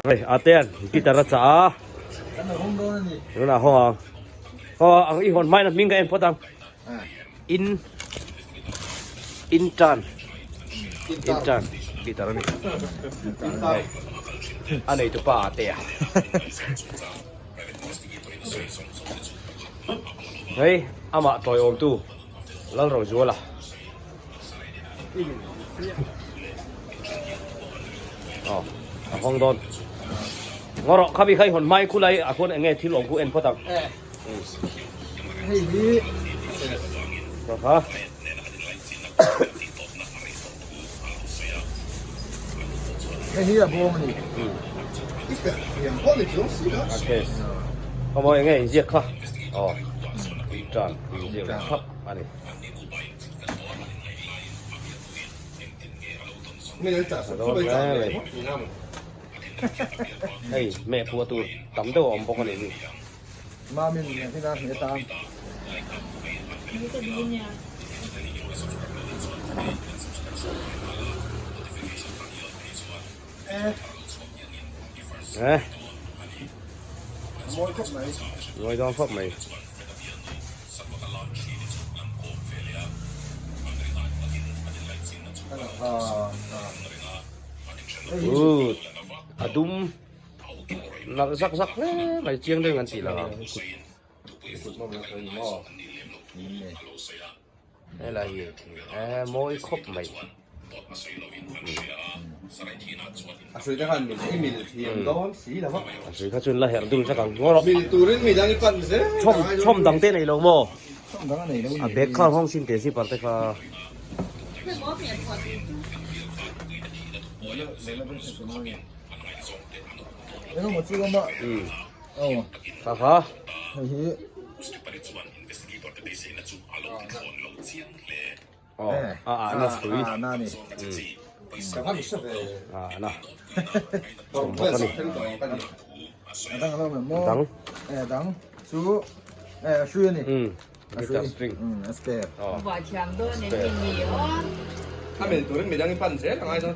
Hei Atean guitar a chah a. Kan lo hawng dawn a ni. Tunah hawng ang. Haw ang i hawn hmain a hming ka en phawt ang. In Intan Intan guitar a ni. Hei a neitupa Atea. Hei amah tawiawmtu Lalrozuala. Aw a hawng dawn. Ngaw rawh khami kha i hawn hmai khulai a khuan enge thil awm khu en phawt ang. Hei hi Ha. Hei hi a bawng a ni. A case. Khaw maw enge inziak kha. Aw tan inziak leh thlap a ni. Hei meh phuah tur tam deuh a awm bawk a nih hi. Eh. Mawi dawn khawp mai. Good. A dum nalh zak zak hle mai chiang deuhin an tih lang ang. Helai hi eh mawi khawp mai. A hrui te khan min i mil thiam dawn si lo va. A hrui kha chuan la herh dul vek ang. Ngaw rawh. Mil turin mi dang i pan zel. Chhawm chhawm dang te nei lo maw? Chhawm dang a nei lo. A bag kha hawng sin te zipper te kha. Engemaw chu lama. Aw. Kha kha. Hei hi. Aw a ah na chui. A na ni. A na. Chhawm bawk a ni. A dang lo mai maw? Dang. Eh dang chu eh hrui a ni. Guitar string. A spare. Aw. Spare. A mil turin midang i pan zel a ngai dawn.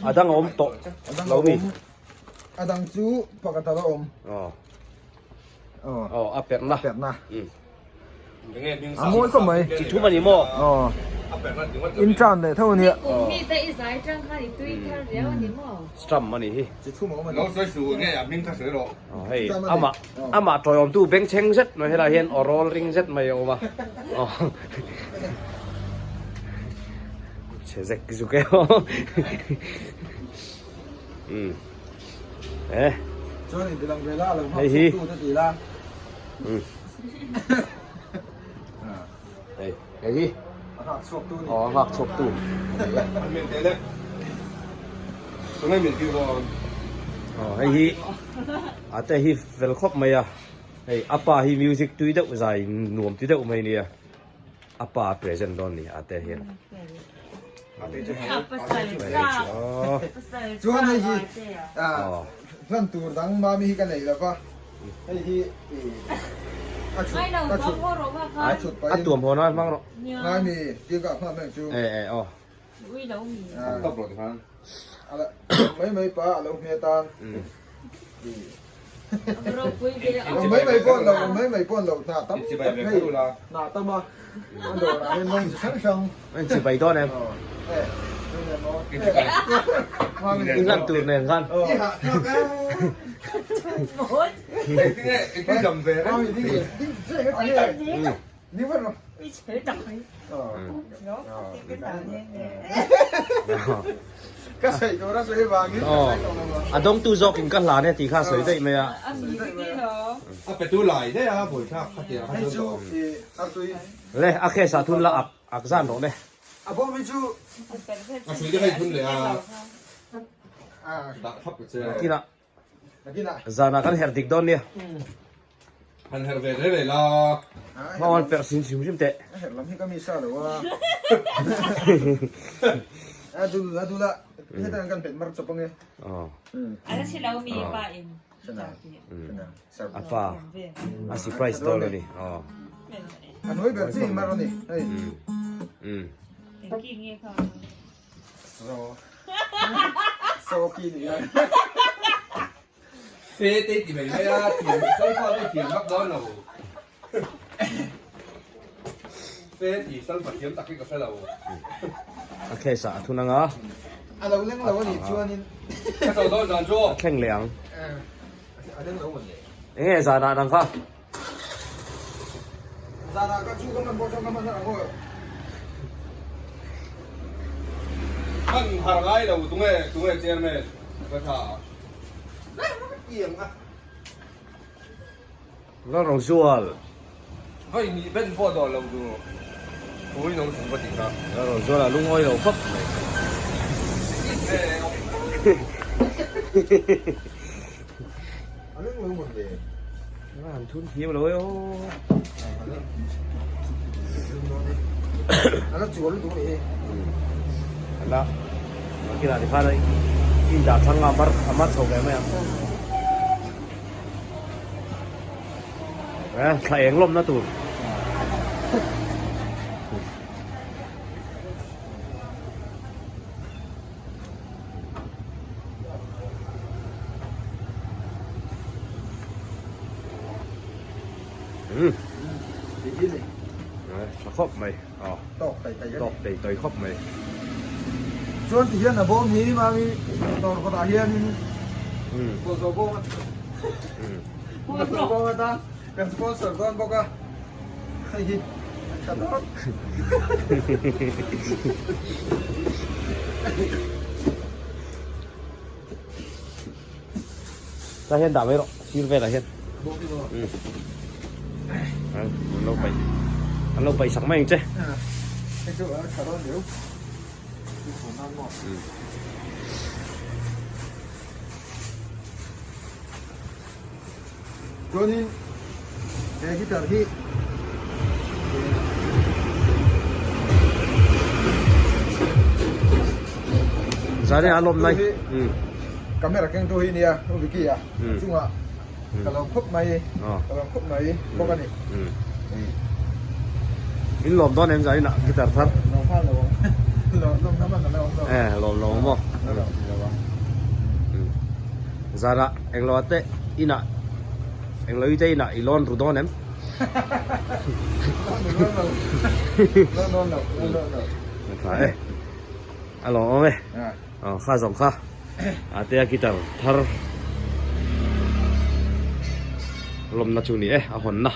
A dang a awm tawh lo mi. A dang chu pakhat a la awm. Aw. Aw. Aw a perhna. A perhna. A mawi khawp mai. Chi thum a ni maw? Aw. In tan leh tho a nia. Kum mi te i zai tang khan i tui thar riau a ni maw? Strum a ni hi. Chi thum a awm a ni. Lo sawi su nge a hming kha sawi rawh. Aw hei amah amah tawiawmtu bengchheng zet mai helai hian aw rawl ring zet mai a awm a. Aw. Chhe zek zuk e aw. Umm. Eh. Chuan in tilang ve la lo Hei hi. tu te ti la. Umm. Hei, hei hi. A nghak chhuak tu ni. Aw, a nghak chhuak tu. An mil te le. Tungai mil ti vawn. Aw, hei hi. A te hi fel khawp mai a. Hei, a pa hi music tui deuh zai nuam ti deuh mai nia. A pa present dawn ni a te hian. Chuan hei hi hlan tur dang mami hi ka nei lo va, hei hi a chhut a chhut a chhut A tuam haw nan hmang rawh. Ngai mi tir ka hman reng chu. E e aw. Mai mai pa a lo hme tan. Mai mai pawh lo mai mai pawh lo hna tam tak hei hna tam a an dawrah hian rawng chi hrang hrang an chi bai dawn em in lan tur nen khan A dawngtu zawkin ka hlan e tih kha a sawi daih mai a. Le a case ah thun la ak ak zan rawh le. Kinah Zanah kan herh dik dawn nia. Han herh ve rei rei la. Hmang an perh sin hrim hrim teh. A herh lam hi ka mi sa lo a. A dul a dul a. Hetan kan pet mar chawp ange. Aw. A la si lo mi pa in. A pa a surprise dawn a ni. Aw. A nuai ber chi mar a ni. Hei. Um. Engki nge kha. So. So ki ni. Fe te ti mai mai a, thiam solfa pawh thiam vak dawn lo. Fe ti solfa thiam tak hi ka hre lo. A case ah a thun anga. A lo leng lo a nih chuanin. Ka cho dawn zan chu. A thleng leh ang. A leng lo a ni. Enge zanah nang kha? Zanah ka chu ka man pawh chuan ka man ang aw. Man har ngai lo tunge tunge chairman ka tha. Lalrozual. Vai nih ben pawh dawh lo duh. Pui nung chung ka ti kha. Lalrozual a lungawi lo khawp mai. A leng lo mawn le. A han thun thiam lo e aw. A la chual lutuk a ni hi. A la makina ti khan in dah thlang a mar a mar chho ve mai ang. Eh thla eng lawmna tur. Tha khawp mai tawk tei tei tawk tei tei khawp mai chuan ti hian a bawm hi mami dawr kawtah hianin bawlhhlawh bawm a bawlhhlawh bawm atan kan sponsor dawn bawk a hei hi a tha dawn. Ta hian dah mai rawh sir velah hian an lo paih an lo paih sak mai ang che. Chuanin he guitar hi Zane a lawm nai. Camera keng tu hi nia u Vicky a chungah ka lo khawp mai ka lo khawp mai bawk a ni. In lawm dawn em Zane ah guitar thar. Lawm nghal lo ang. Lawm na man a la awm lo. Eh lawm lo ang maw. Lawm lo ang. Zana englo ate inah englo ite inah i lawn ru dawn em? Lawn lo lawn lo lawn lo. Tha e. A lawm awm e. Aw kha zawng kha. Atea guitar thar lawmna chu ni e a hawnna.